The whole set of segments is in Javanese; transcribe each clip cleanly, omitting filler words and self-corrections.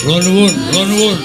Kula nuwun, kula nuwun.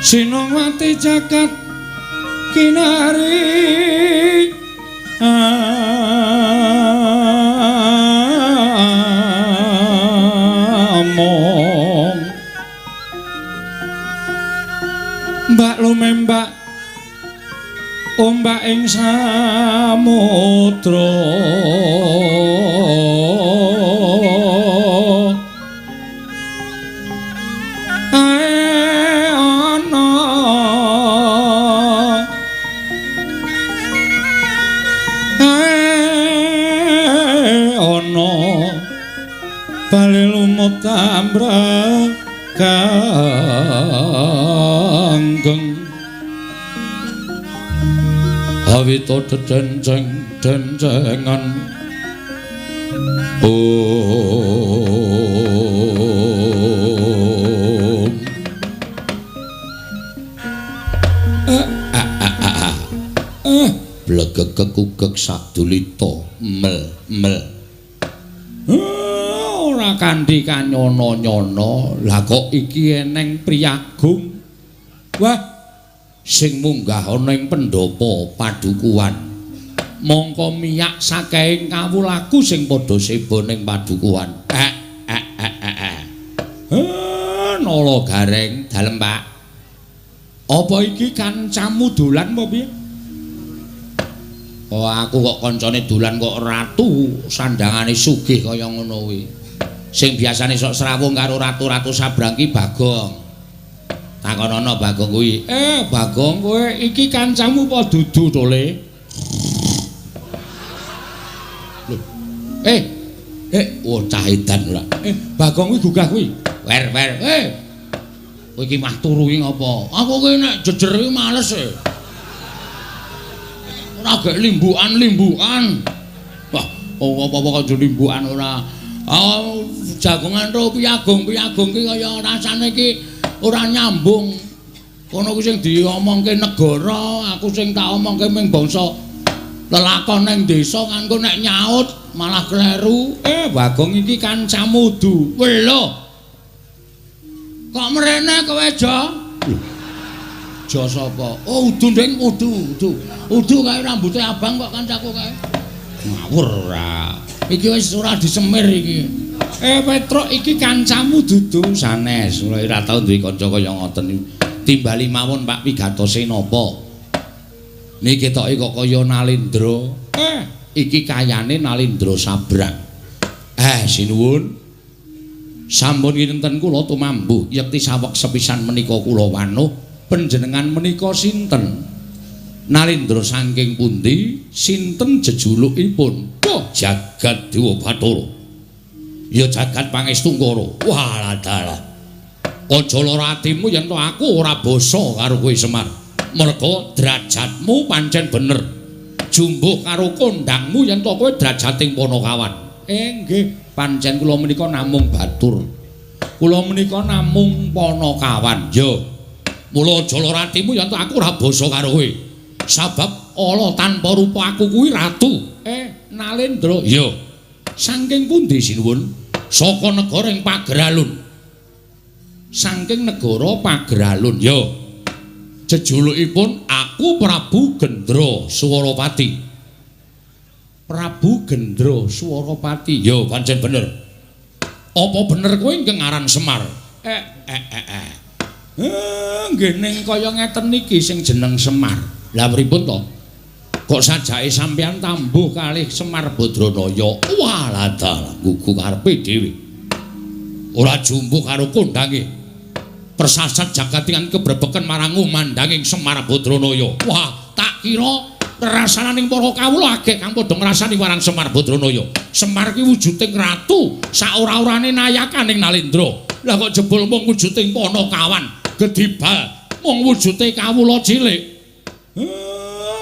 Sinongwati jagat kinari among mbak lumembak ombak ing samudra kanggeng awita dedenceng dencengan om blegeg kekugeg sadulita mel mel ora kanthi kanyono-nyono. Lah kok iki eneng priyagung. Wah, sing munggah ana ing pendhapa padukuhan. Mongko miyak saking kawulaku sing padha seba ning padukuhan. Nala Gareng, dalem Pak. Apa iki kancamu dolan apa piye? Oh, aku kok kancane dolan kok ratu, sandangane sugih kaya ngono kuwi. Sing biasane sok srawung karo ratu-ratu sabrang ki Bagong. Takonono Bagong kuwi. Bagong kowe iki kancamu apa dudu to, Le? Lho. Oh cah edan ora. Bagong kuwi gugah kuwi. Wer wer. Kowe iki mah turu iki ngapa? Aku ki nek jejer iki males e. Ora gek limbukan-limbukan. Wah, apa-apa kok limbukan ora. Oh, jagongan ro piyagung-piyagung ki kaya rasane ki ora nyambung. Kono kuwi sing diomongke negara, aku sing tak omongke ming bangsa lelakon ning desa kan engko nek nyaut malah kleru. Bagong iki kancamu du. Lho. Kok mrene kowe, Jo? Jo sapa? Oh, udu nding, udu, udu. Udu kae rambute abang kok kancaku kae. Ngawur ora. Iki wis ora disemir iki. Petruk iki kancamu dudu sanes. Ora tau duwe kanca kaya ngoten. Timbali mawon Pak pigatose napa? Niki ketoke kok kaya Nalendra. Iki kayane Nalendra Sabrang. Sinuwun. Sampun kinten kula tumambuh yekti saweg sepisan menika kula wanuh panjenengan menika sinten? Nalendra saking pundi? Sinten jejulukipun? Oh, Jagat Dewa Bathara. Ya jagat pangestungkara. Walah dalah. Aja lara atimu yen to aku ora basa karo kowe Semar. Merga derajatmu pancen bener. Jumbuh karo kondangmu yen to kowe derajating Panakawan. Nggih, pancen kula menika namung batur. Kula menika namung Panakawan. Ya. Mula aja lara atimu yen to aku ora basa karo kowe. Sabab ala tanpa rupa aku kuwi ratu. Nalendra. Ya. Saking pundi sinuwun? Saka negara ing Pageralun. Saking negara Pageralun. Ya. Jejulukipun aku Prabu Gendra Swarapati. Prabu Gendra Swarapati. Ya, pancen bener. Apa bener kowe ingkang aran Semar? Nggih ning kaya ngeten iki sing jeneng Semar. Lah pripun to? Kok sajake sampeyan tambuh kalih Semar Badranaya. Walah dalah gugu karepe dhewe. Ora jumbuh karo kondange. Persasat jagatingan kebrebeken marang ngumandanging Semar Badranaya. Wah, tak kira rasananing para kawula agek kang padha ngrasani marang Semar Badranaya. Semar ki wujuding ratu, saora-orane nayakaning Nalendra. Lah kok jebul mung wujuding panakawan, gedibal mung wujude kawula cilik.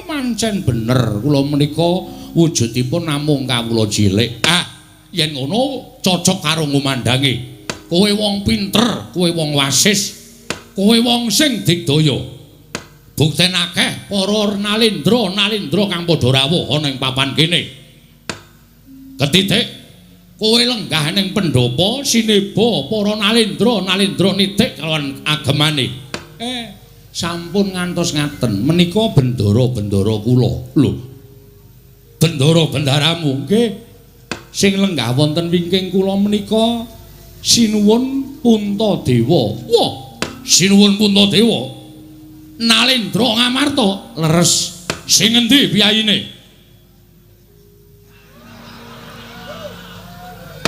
Pancen bener kula menika wujudipun namung kawula cilik. Ah, yen ngono cocok karo ngumandange. Kowe wong pinter, kowe wong wasis, kowe wong sing digdaya. Bukten akeh para nalendra-nalendra kang padha rawuh ana ing papan kene. Ketitik kowe lenggah ning pendhapa sineba para nalendra-nalendra nitik kalawan agemane. Sampun ngantos ngaten menika bendara-bendara kula. Lho. Bendara-bendaramu nggih. Sing lenggah wonten wingking kula menika Sinuwun Puntadewa. Wah, Sinuwun Puntadewa. Nalendra Ngamarta leres. Sing endi piyayine?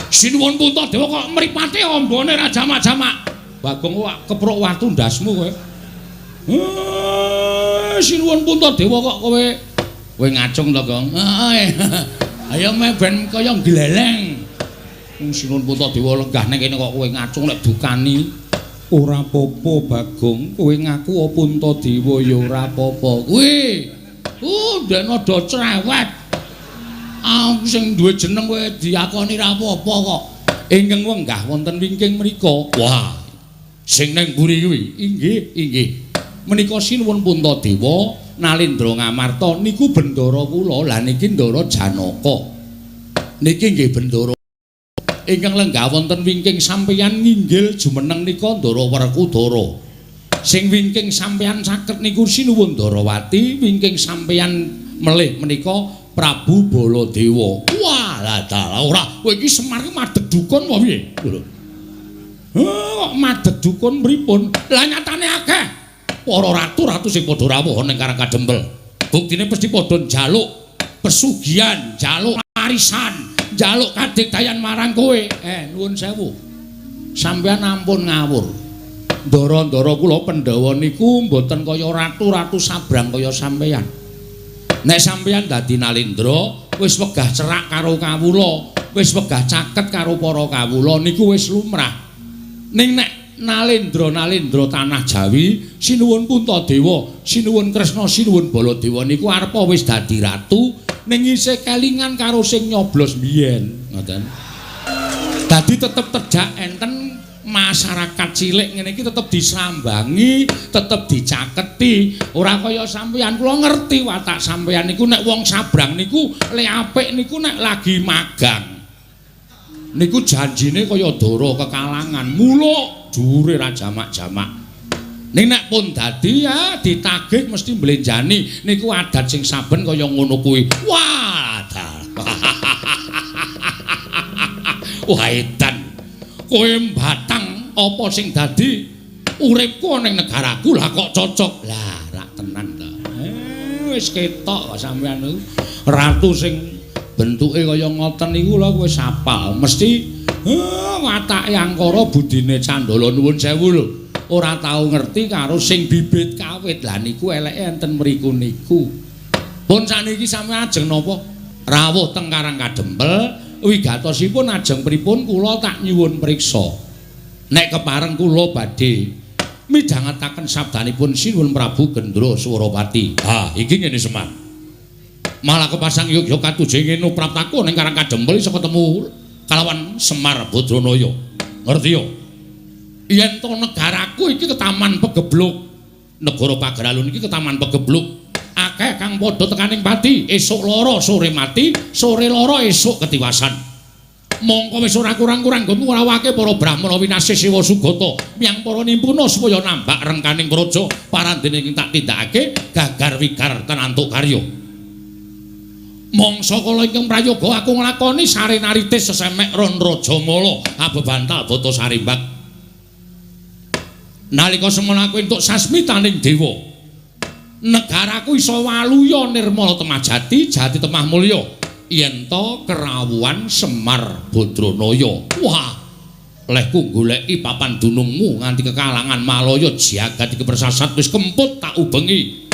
Sinuwun Puntadewa kok mripate ambane ra jamak-jamak. Bagong kok keprok watu ndasmu kowe. Sinuwun Puntadewa kok kowe ngacung to, Gong? Heeh. Ayo meh ben kaya gleleng. Wong Sinuwun Puntadewa lenggah ning kene kok kowe ngacung nek dukani. Ora apa-apa, Bagong. Kowe ngaku Puntadewa ya ora apa-apa. Kuwi. Ndekne do cerewet. Aku sing duwe jeneng kowe diakoni ra apa-apa kok. Ingkang wenggah wonten wingking mriku. Wah. Sing nang mburi kuwi. Inggih, inggih. Menika Sinuwun Puntadewa Nalendra Ngamarta niku bendara kula. Lah niki Ndara Janaka. Niki nggih bendara ingkang lenggah wonten wingking sampeyan nginggil jumeneng nika Ndara Werkudara. Sing wingking sampeyan caket niku Sinuwun Ndarawati, wingking sampeyan melih menika Prabu Baladewa. Wah, lah dalah ora. Kowe iki Semar ki madheg dukun apa piye? Lho. Kok madheg dukun pripun? Lah nyatane akeh para ratu-ratu sing padha rawuh ning Karang Kadempel. Buktine mesti padha njaluk pesugihan, njaluk warisan, njaluk kadigdayan marang kowe. Nuwun sewu. Sampeyan ampun ngawur. Ndara-ndara kula Pandhawa niku mboten kaya ratu-ratu sabrang kaya sampeyan. Nek sampeyan dadi Nalendra, wis wegah cerak karo kawula, wis wegah caket karo para kawula niku wis lumrah. Ning nek Nalendra-nalendra tanah Jawi, Sinuwun Puntadewa, Sinuwun Kresna, Sinuwun Baladewa niku arepa wis dadi ratu ning isih kelingan karo sing nyoblos biyen, ngoten. Dadi tetep tejak enten masyarakat cilik ngene iki tetep disambangi, tetep dicaketi. Ora kaya sampeyan, kula ngerti watak sampeyan niku nek wong sabrang niku le apik niku nek lagi magang. Niku janjine kaya dara kekalangan, muluk dhuwure ra jamak-jamak. Ning nek pun dadi ya ditagih mesti mblenjani. Niku adat sing saben kaya ngono kuwi. Wah, wah edan. Kowe mbatang apa sing dadi uripku ning negaraku lah kok cocok. Lah rak tenan to. Wis ketok kok sampeyan niku. Ratu sing bentuke kaya ngoten niku lho kowe apal. Mesti watake angkara budine Candala nuwun sewu lho. Ora tau ngerti karo sing bibit kawit. Lah niku eleke enten mriku niku. Pun sakniki sampeyan ajeng napa? Rawuh teng Karang Kadempel, wigatosipun ajeng pripun kula tak nyuwun priksa. Nek kepareng kula badhe midhangetaken sabdanipun Sinuwun Prabu Gendra Swarapati. Ha, iki ngene Semar. Malah kepasang yogya katujeng ngene praptaku ning Karang Kadempel iso ketemu kalawan Semar Badranaya. Ngerti yo? Yen to negaraku iki ketaman pegebluk. Negara Pageralun iki ketaman pegebluk. Akeh kang padha tekaning pati, esuk lara sore mati, sore lara esuk ketiwasan. Mongko wis ora kurang-kurang nggonmu ngrawake para brahmana winasih Siwa Sugata miyang para nimpuna supaya nambak rengkaning praja parandene ing tak tindakake gagar wigar tenantuk karya. Mangsa kala ingkang prayoga aku nglakoni sarenaritis sesemek ron rajamala abebantal bata sarimbak. Nalika semono aku entuk sasmitaning dewa. Negaraku iso waluya nirmala temah jati, jati temah mulya. Yen to kerawuhan Semar Badranaya. Wah, lehku goleki papan dunungmu nganti kekalangan Malaya jagat iki persasat wis kemput tak ubengi.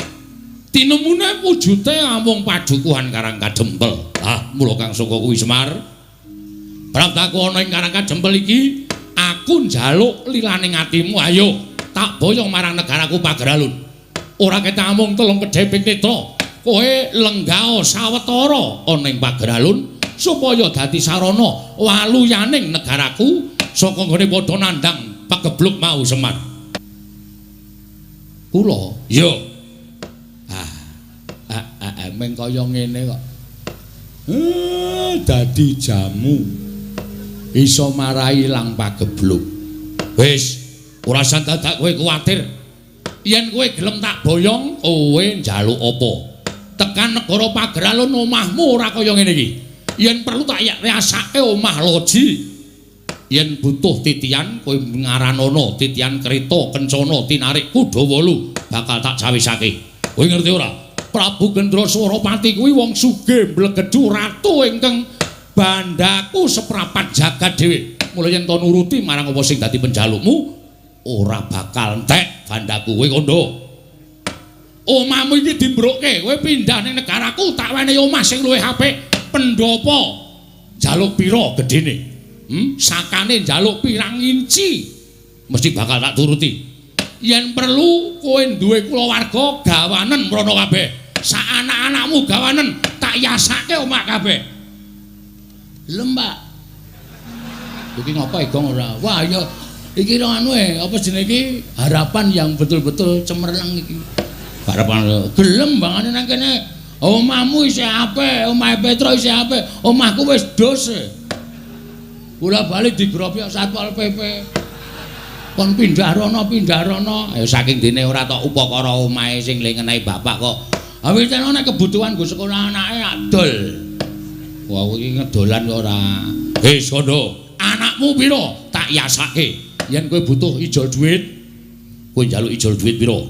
Tinemune wujute amung padukuhan Karang Kadempel. Ah, mula kang saka kuwi Semar. Praptaku ana ing Karang Kadempel iki, aku njaluk lilaning atimu, ayo tak boyong marang negaraku Pageralun. Ora ketak amung telung kedheping netra, kowe lenggao sawetara ana ing Pageralun supaya dadi sarana waluyaning negaraku saka nggone padha nandhang pagebluk mau Semar. Kula ya. Ah, meng kaya ngene kok. Dadi jamu iso marai ilang pagebluk. Wis, ora usah dadak kowe kuwatir. Yen kowe gelem tak boyong, kowe njaluk apa? Tekan negara Pageralun omahmu ora kaya ngene iki. Yen perlu tak riasake omah loji. Yen butuh titian kowe ngaranono titian kereta kencana tinarik kuda wolu bakal tak cawisake. Kowe ngerti ora? Prabu Gendraswarapati kuwi wong sugih mblegedhu ratu ingkang bandaku seprapat jagat dhewe. Mula yen to nuruti marang apa sing dadi penjalukmu ora bakal entek bandaku. Kowe kandha. Omahmu iki dimbrukke, kowe pindah ning negaraku tak wenehi omah sing luwih apik. Pendopo njaluk pira gedene? Sakane njaluk pirang inci mesti bakal tak turuti. Yen perlu kowe duwe kulawarga gawanen mrono kabeh. Sak anak-anakmu gawanen tak yasake omah kabeh. Lem, Pak. Iki ngapa Igong ora? Wah, ya iki anu apa jenenge iki harapan yang betul-betul cemerlang iki. Harapan gelem bangane nang kene. Omahmu isih apik, omahe Petro isih apik, omahku wis dos. Bola bali digrobok Satpol PP. Kon pindah rono, pindah rono. Ayo saking dene ora tok upakara omahe sing le ngenehi bapak kok. Awit nek kebutuhan nggo sekolah anake adol. Wah, iki ngedolan kok ora. Wis kandha, anakmu pira tak yasake. Yen kowe butuh ijol duit, kowe njaluk ijol duit pira?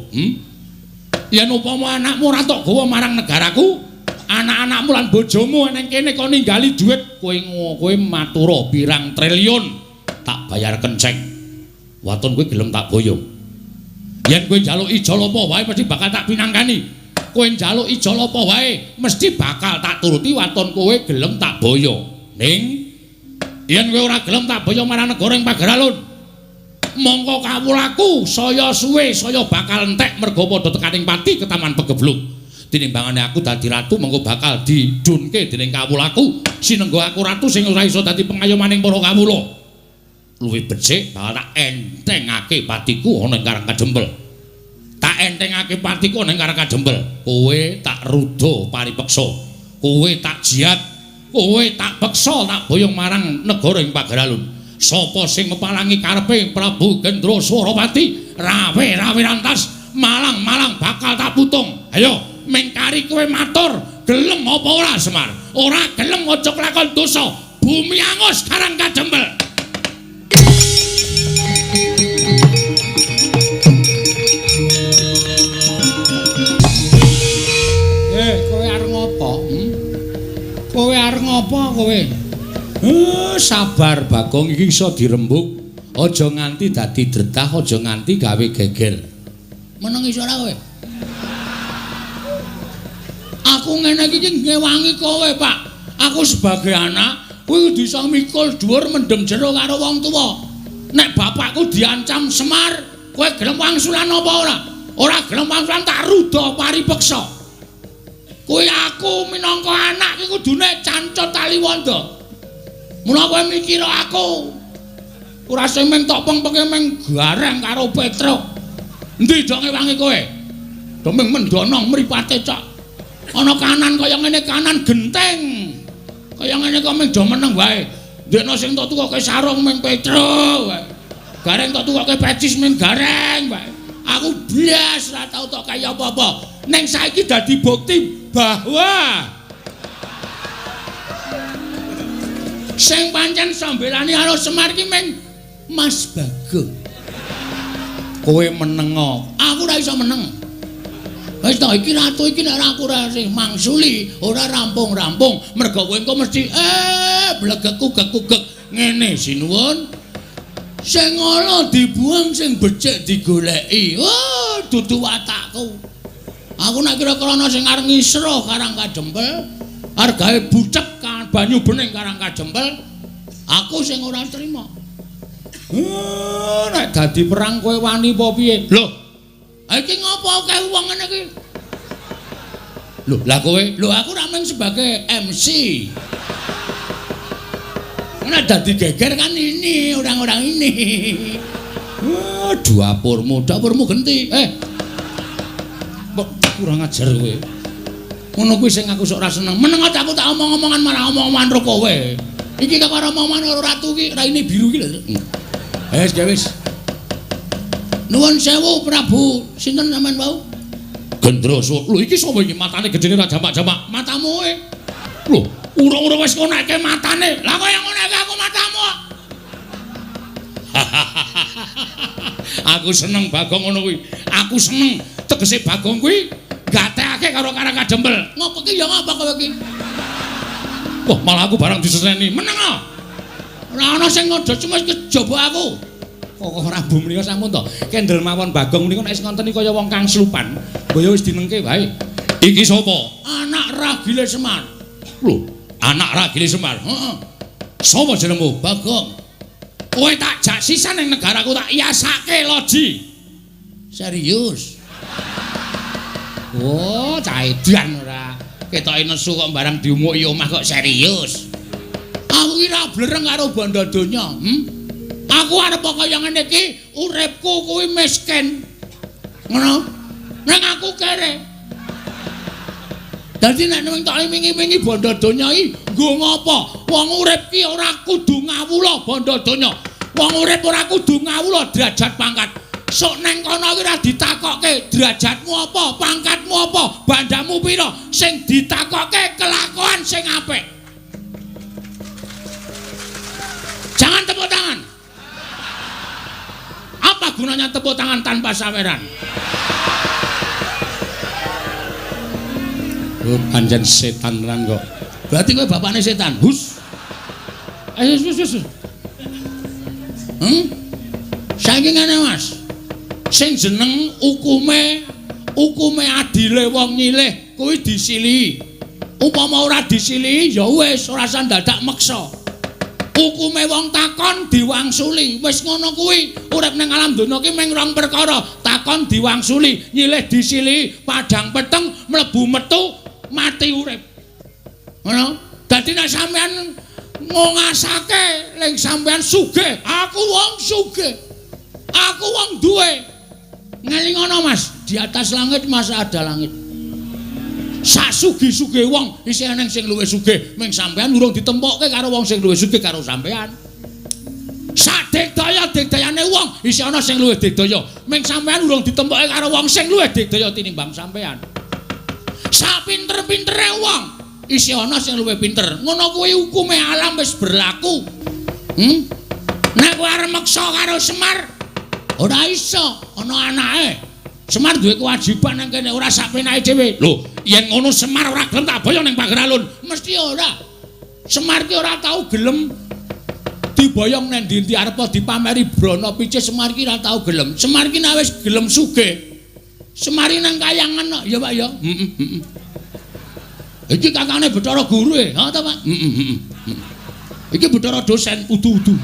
Yen upama anakmu ora tok gawa marang negaraku, anak-anakmu lan bojomu nang kene kon ninggali duit, kowe kowe matura pirang triliun tak bayar kenceng. Waton kowe gelem tak boyong. Yen kowe njaluk ijol apa wae mesti bakal tak pinangkani. Kowe njaluk ijol apa wae mesti bakal tak turuti waton kowe gelem tak boyong. Ning yen kowe ora gelem tak boyong marang negara ing Pageralun, mongko kawulaku saya suwe saya bakal entek merga padha tekaning pati ketaman pegebluk. Tinimbangane aku dadi ratu mengko bakal didunke dening kawulaku. Sinengga aku ratu sing ora iso dadi pengayomaning para kawula. Luwih becik bakal tak entengake patiku ana ing Karang Kadempel. Tak entengake patiku ana ing Karang Kadempel. Kowe tak ruda paripeksa. Kowe tak jiat, kowe tak peksa tak boyong marang negara ing Pageralun. Sapa sing mepalangi karepe Prabu Gendraswarapati, rawe-rawe rantas, malang-malang bakal tak putung. Ayo, mengkari kowe matur, gelem apa ora Semar? Ora gelem aja kelakon dosa. Bumi angus Karang Kadempel. Kowe arep ngopo? Kowe arep ngopo kowe? Sabar Bagong, iki iso dirembug. Aja nganti dadi dretah, aja nganti gawe geger. Meneng iso ora kowe? Aku ngene iki ngewangi kowe, Pak. Aku sebagai anak kuwi kudu iso mikul dhuwur mendem jero karo wong tuwa. Nek bapakku diancam Semar, kowe gelem wangsulan apa ora? Ora gelem wangsulan tak ruda paripeksa. Kuwi aku minangka anak iki kudune cancut taliwonda. Mula kowe mikir aku ora sing meng tok pengpenge meng gareng karo Petruk. Endi dong ngewangi kowe? Demeng mendonong mripate cok. Ana kanan kaya ngene kanan genteng. Kaya ngene kok meng do meneng wae. Ndekno sing tok tukoke sarung meng Petruk wae. Gareng tok tukoke pecis meng gareng wae. Aku blas ora tau tok kaya apa-apa. Neng saiki dadi bukti bahwa sing pancen sambelani karo Semar iki meng Mas Bagong. Kowe menengo, aku ora iso meneng. Wis to iki ratu iki nek aku ora sing mangsuli, ora rampung-rampung, mergo kowe engko mesti blegek-kugek-kugek ngene sinuwun. Sing ala dibuang, sing becik digoleki. Oh, dudu watakku. Aku nek kira-kira ana sing arep ngisruh Karang Kadempel, argae bucek banyu bening Karang Kadempel, aku sing ora trima. Nek dadi perang kowe wani apa piye? Lho, iki ngopo akeh wong ngene iki? Lho, lah kowe? Lho, aku ra mung sebagai MC. Nek dadi geger kan ini orang-orang ini. Dapurmu, dapurmu genti. Kok kurang ajar kowe. Ngono kuwi sing aku sok ora seneng. Meneng aku tak omong-omongan malah omong-omongan ro kowe. Iki kok ora omongan karo ratu iki, raine biru iki lho. Wis, wis. Nuwun sewu Prabu, sinten sampean wau? Gendroso. Lho iki sapa iki matane gedene ra jamak-jamak? Matamu e. Lho, urung-urung wis ngonekke matane. Lah kaya ngonekke aku matamu. Aku seneng Bagong ngono kuwi. Aku seneng tegese Bagong kuwi gatekake karo Karang Kadempel. Ngopo ki ya ngapa kowe iki? Wah, malah aku barang diseneni. Meneng ah. Ora ana sing ngodo cuma kejaba aku. Kok Prabu menika sampun to. Kendel mawon Bagong menika nek wis ngonten kaya wong kang slupan. Mbaya wis dinengke wae. Iki sapa? Anak Ragile Semar. Lho, anak Ragile Semar. Heeh. Sapa jenengmu? Bagong. Kowe tak jak sisan ning negaraku tak yasake loji. Serius? Oh, cah edan ora. Ketoke nesu kok barang diumuki omah kok serius. Aku ki ra blereng karo bondo donya, Aku arep kaya ngene iki, uripku kuwi miskin. Ngono? Nang aku kere. Dadi nek ning tok mingi-mingi bondo donya iki nggo ngopo? Wong urip ki ora kudu ngawula bondo donya. Wong urip ora kudu ngawula derajat pangkat. Sok neng kono ki ora ditakokke derajatmu apa, pangkatmu apa, bandamu pira. Sing ditakokke kelakuan sing apik. Jangan tepuk tangan. Apa gunanya tepuk tangan tanpa saweran? Oh, pancen setan tenan kok. Berarti kowe bapakne setan. Hus. Ayo wis wis. Saiki ngene, Mas. Sing jeneng hukume adile wong nyilih kuwi disilihi. Upama ora disilihi ya wis ora usah dadak meksa. Hukume wong takon diwangsuli. Wis ngono kuwi. Urip ning alam donya ki mung rong perkara, takon diwangsuli, nyilih disilihi, padhang peteng mlebu metu mati urip. Ngono. Dadi nek sampean ngongasake ling sampean sugih, aku wong sugih. Aku wong duwe. Ngelingono Mas, di atas langit masa ada langit. Sak sugih-sugih wong isih eneng sing luwih sugih, ming sampean urung ditempokke karo wong sing luwih sugih karo sampean. Sak digdaya-digdayane wong isih ana sing luwih digdaya, ming sampean urung ditempokke karo wong sing luwih digdaya tinimbang sampean. Sak pinter-pintere wong isih ana sing luwih pinter. Ngono kuwi hukume alam wis berlaku. Nek kowe arep meksa karo Semar ora iso, ana anake. Semar duwe kewajiban nang kene ora sak penake dhewe. Lho, yen ngono Semar ora gelem tak boyong ning pager alun. Mesti ora. Semar ki ora tau gelem diboyong nang ndi-ndi arep dipameri brana picis Semar ki ora tau gelem. Semar ki nek wis gelem sugih. Semar ki nang kayangan kok, ya Pak ya. Heeh, heeh. Iki kakane Bathara Guru e, ha ta Pak? Heeh, heeh. Iki Bathara dosen udu-udu.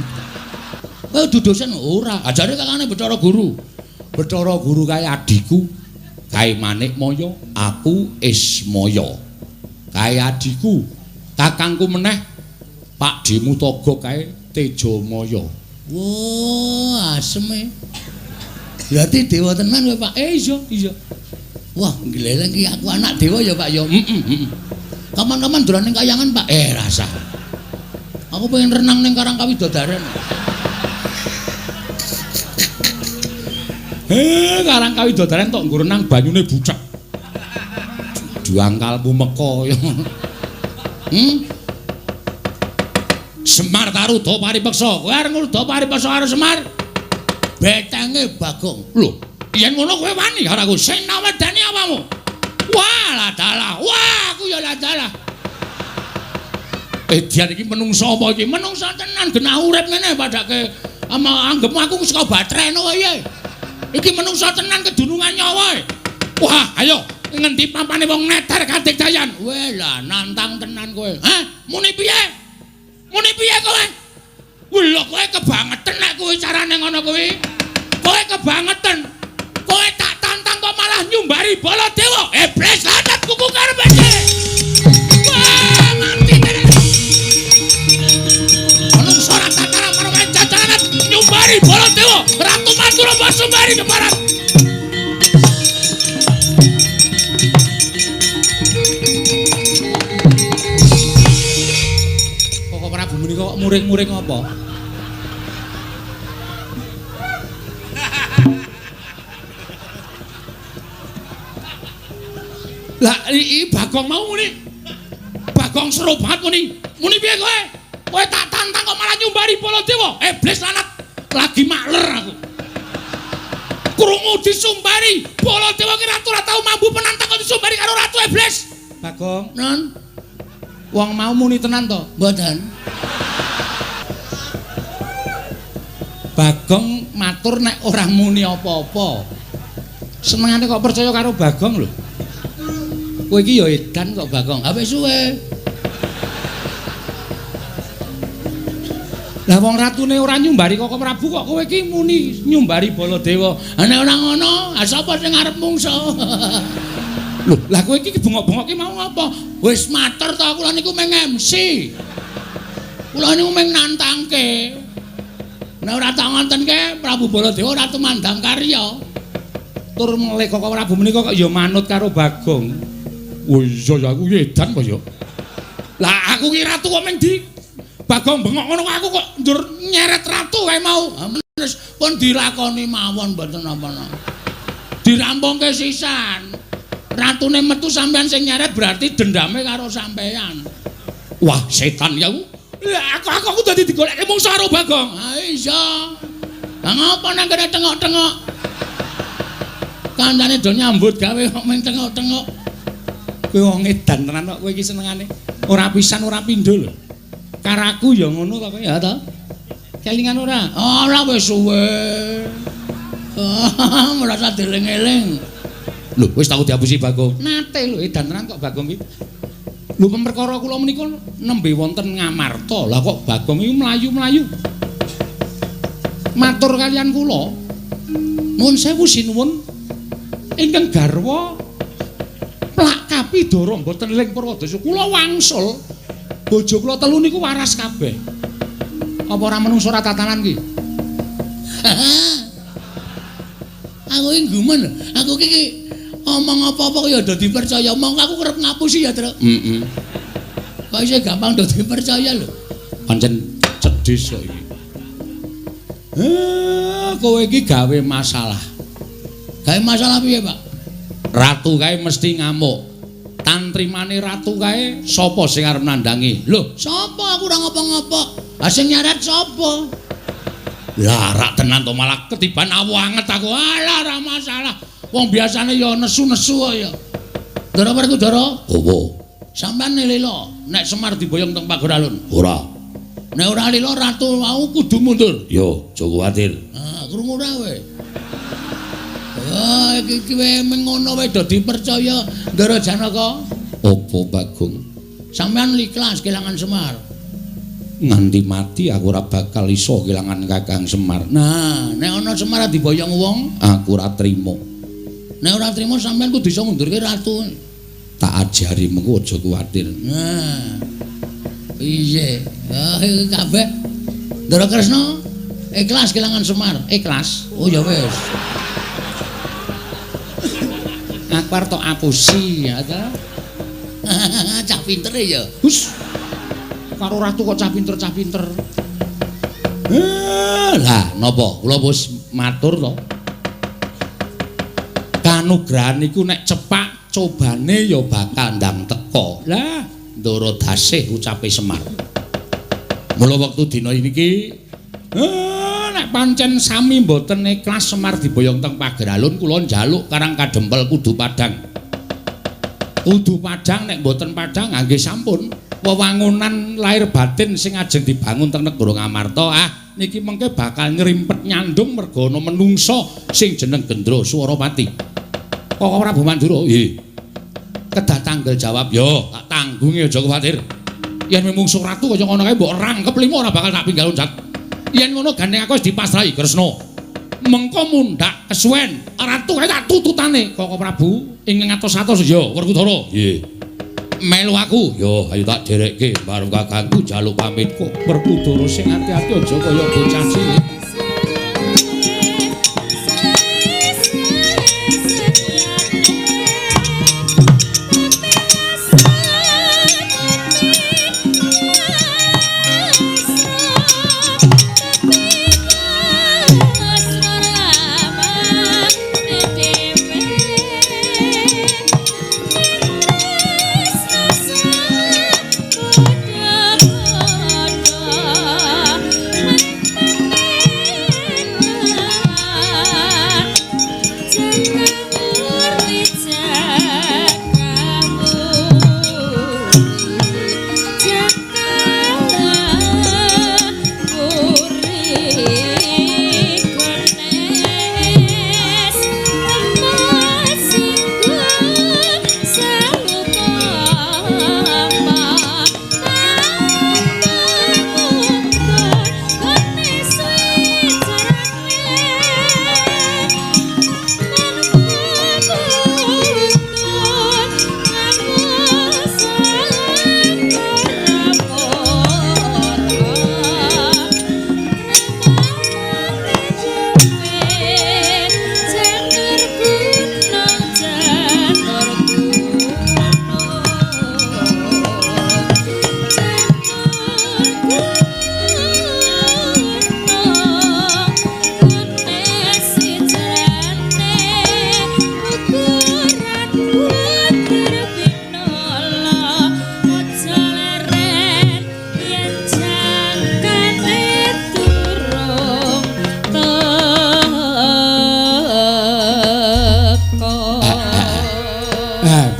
Kowe udu dosen ora, ajare kakane Bathara Guru. Bathara Guru kae adhiku, kae Manikmaya, aku Ismaya. Kae adhiku, kakangku meneh Pak Dimutaga kae Tejamaya. Wah, aseme. Berarti dewa tenan kowe, Pak. Iya, iya. Wah, ngleleng ki aku anak dewa ya, Pak ya. Heeh, heeh. Kapan-kapan dolan ning kayangan, Pak. Rasa. Aku pengen renang ning Karang Kawidodaren. Karang Kawidodaren tok nggo renang banyune bucek. Duangkalmu meka ya. Semar Taruda paripeksa. Kowe arep ngruda paripeksa karo Semar? Betenge Bagong. Lho, yen ngono kowe wani karo aku. Sing nawedani apamu? Wah, lah dalah. Wah, aku ya lah dalah. Edian iki menungso apa iki? Menungso tenan genah urip ngene padake ama anggepmu aku saka batreno wae. Iki menungso tenan kedunungan nyawa. Wah, ayo ngendi pampane wong neter kadigdayan. Weh lah nantang tenan kowe. Hah? Muni piye? Muni piye kowe? Lho kowe kebangetan nek kuwi carane ngono kuwi. Kowe kebangetan. Kowe tak tantang kok malah nyumbari Baladewa. Iblis lanat kuku karepe. Wah, mati tenan. Menungso ora tataran marang jajaran nyumbari Baladewa. Ratu Madura mbok sumbari keparat. Kok Prabu menika kok muring-muring apa? Lah iki Bagong mau muni. Bagong seru banget muni. Muni piye kowe? Kowe tak tantang kok malah nyumbari Baladewa. Iblis lanat lagi makler aku. Krungu disumbari Baladewa ki ratu ora tau mambu penantang kok disumbari karo ratu iblis. Bagong, non. Wong mau muni tenan to? Mboten. Bagong matur nek ora muni apa-apa. Senengane kok percaya karo Bagong lho. Kowe iki ya edan kok Bagong. Ha wis suwe. Lah wong ratune ora nyumbari Koko Prabu kok kowe iki muni nyumbari Baladewa. Ha nek ora ngono, ha sapa sing arep mungso? Lho, lah kowe iki bengok-bengok ki mau ngapa? Wis matur to kula niku mung MC. Kula niku mung nantangke. Nek ora tak ngontenke Prabu Baladewa ora tumandang karya. Tur melih Koko Prabu menika kok ya manut karo Bagong. Oh iya ya aku edan kok ya. Lah aku ki ratu kok mung di Bagong bengok ngono aku kok njur nyeret ratu kae mau. Wis pun dilakoni mawon mboten napa-napa. Dirampungke sisan. Ratune metu sampean sing nyeret berarti dendame karo sampean. Wah, setan ya aku. Lah aku dadi digoleki mungsuh karo Bagong. Ha iya. Lah ngopo nang kene tengok-tengok? Kancane do nyambut gawe kok mung tengok-tengok. Kowe wong edan tenan kok kowe iki senengane. Ora pisan ora pindho lho. Karaku ya ngono to kowe ya to? Kelingan ora? Ora wis suwe. Merasa dieling-eling. Lho, wis tau diapusi Bagong. Nate lho edan tenan kok Bagong iki. Lho perkara kula menika nembe wonten Ngamarta. Lah kok Bagong iki mlayu-mlayu. Matur kalian kula. Nuwun sewu sinuwun ingkang garwa plak kapidara mboten ling Purwadasa. Kula wangsul. Bojo kula telu niku waras kabeh. Apa ora menungso ora tatanan ki? Aku iki gumun. Aku iki omong apa-apa ya do dipercaya. Mongko aku kerep ngapusi ya, Truk. Heeh. Kok isih gampang do dipercaya lho. Pancen cedhis kok iki. Kowe iki gawe masalah. Gawe masalah piye, Pak? Ratu kae mesti ngamuk. Tantrimane ratu kae sapa sing arep nandangi? Lho, sapa? Aku ora ngopo-ngopo. Ha sing nyeret sapa? Lah rak tenan to malah ketiban awu anget aku. Alah ora masalah. Wong biasane ya nesu-nesu kok ya. Ndara Werkudara? Opo? Sampeyan lila nek Semar diboyong teng Pageralun? Ora. Nek ora lila ratu mau kudu mundur. Yo, aja kuwatir. Ah, krungu ora kowe? Ah, iki iki mengono wae do dipercaya Ndara Janaka. Opo Bagong? Sampeyan ikhlas kelangan Semar. Nganti mati aku ora bakal iso kelangan Kakang Semar. Nah, nek ana Semar diboyong wong, aku ora trimo. Nek ora trimo sampeyan kudu iso ngundurke ratu. Tak ajari mengko aja kuwatir. Nah. Piye? Ah, kabeh. Ndara Kresna ikhlas kelangan Semar, ikhlas. Oh ya wis. Aku arep tok apusi ya ta. Cah pinter ya. Hus. Karo ratu kok cah pinter-cah pinter. Lah napa? Kula wis matur to. Kanugrahan iku nek cepak cobane ya bakal ndang teka. Lah, Ndara Dasih ucape Semar. Mula wektu dina iki nek pancen sami mboten ikhlas Semar diboyong teng Pageralun kula njaluk Karang Kadempel kudu padhang. Kudu padhang, nek mboten padhang nggih sampun. Wewangunan lahir batin sing ajeng dibangun teng negara Ngamarta, niki mengke bakal nyrimpet nyandung merga ana menungsa sing jeneng Gendra Swarapati. Koko Prabu Mandura, nggih. Kedah tanggel jawab, yo, tak tanggungi aja kuwatir. Yen mungsuh ratu kaya ngono kae mbok rangkep lima ora bakal tak pinggal loncat. Yen ngono gandeng aku wis dipasrahi Kresna. Mengko mundhak kesuwen, ratu kae tak tututane Koko Prabu ing ngatos-atos ya Werkudara. Nggih. Melu aku, yo ayo tak derekke bareng kakangku njaluk pamit kok Werkudara sing ati-ati aja kaya bocah cilik.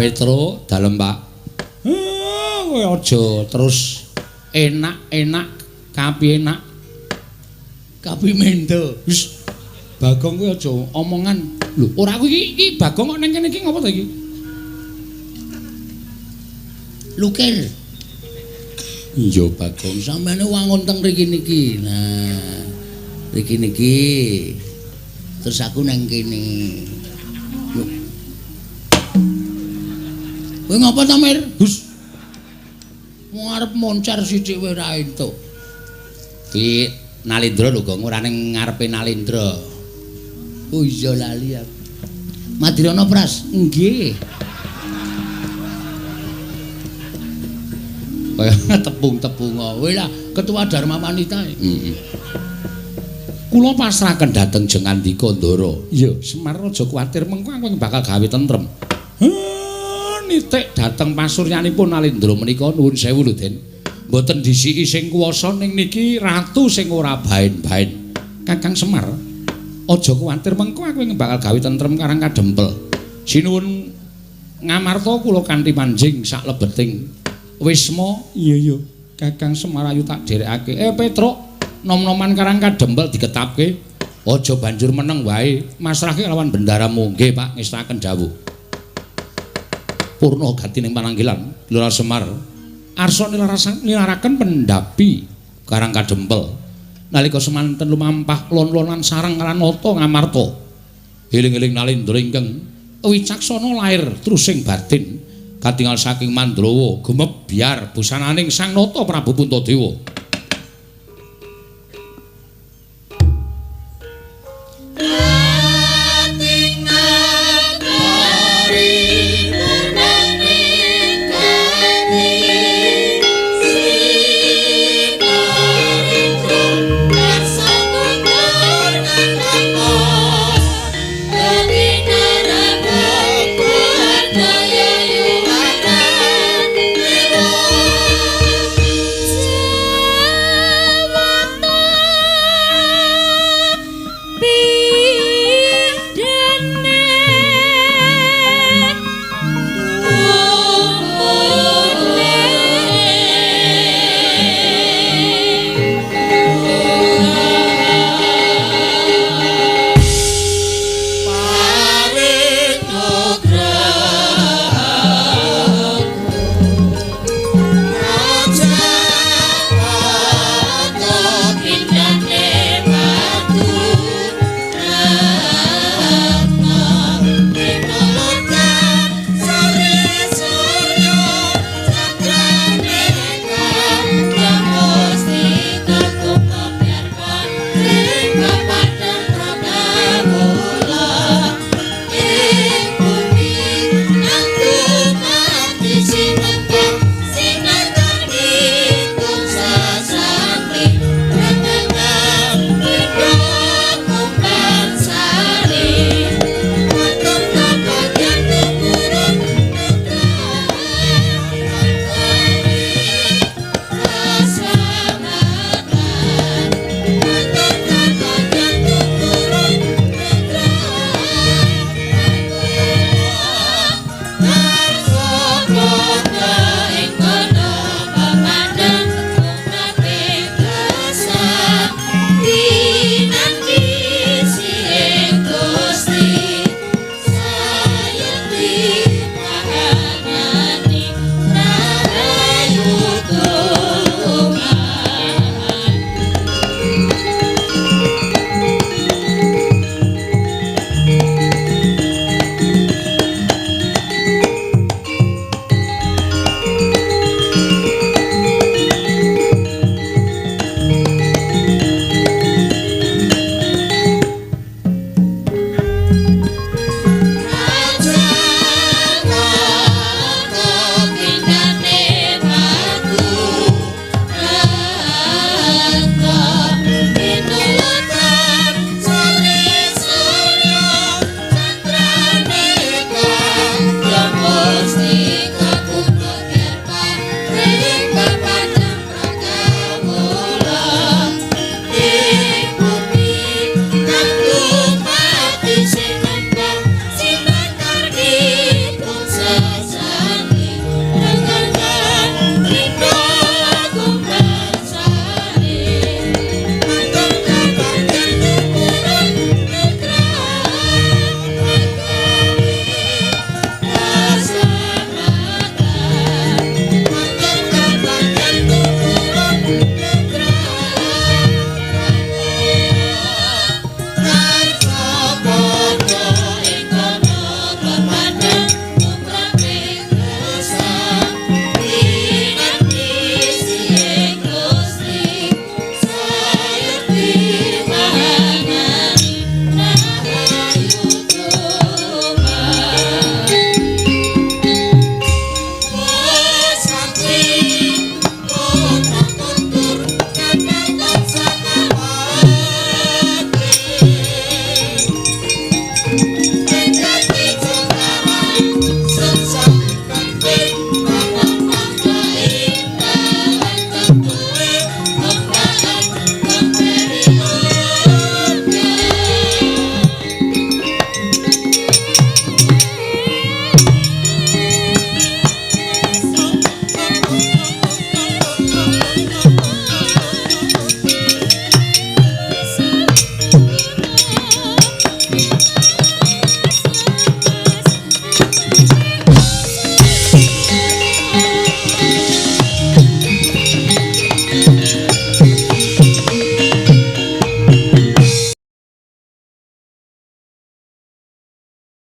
Petro dalem Pak. Kowe aja terus enak-enak kapi enak kapi mendo. Wis Bagong kowe aja omongan. Lho, ora aku iki Bagong kok ning kene iki ngopo to iki? Lukir. Iya Bagong, sampeyan wangun teng mriki niki. Nah, mriki niki. Terus aku nang kene. Lho. Kowe ngapa ta, Mir? Gus. Wong arep moncer sithik wae ora entuk. Ki Nalendra lho, Gong, ora ning ngarepe Nalendra. Oh iya lali aku. Madirana Pras? Nggih. Kaya tepung-tepung kowe lah Ketua Dharma Wanita. Heeh. Kula pasrahaken dhateng Jengandika Ndara. Iya, Semar aja kuwatir mengko aku bakal gawe tentrem. Nitik dhateng pasuryanipun Nalendra menika nuwun sewu lho Den. Mboten disiki sing kuwasa ning niki ratu sing ora baen-baen. Kakang Semar, aja kuwatir mengko aku bakal gawe tentrem Karang Kadempel. Sinuwun Ngamarta kula kanthi manjing sak lebeting wisma. Iya iya, Kakang Semar ayu tak dherekake. Petruk, nom-noman Karang Kadempel diketapke. Aja banjur meneng wae, masrahke lawan bendaramu. Nggih, Pak, ngestaken dawuh. Purna gatining pananggilan Lurah Semar arsa nilaraken pendhapi Karang Kadempel nalika semanten lumampah lon-lonan sareng Ranata Ngamarta. Eling-eling Nalendra ingkang wicaksana lair trusing batin katingal saking Mandrawa gemebyar busananing Sang Nata Prabu Puntadewa.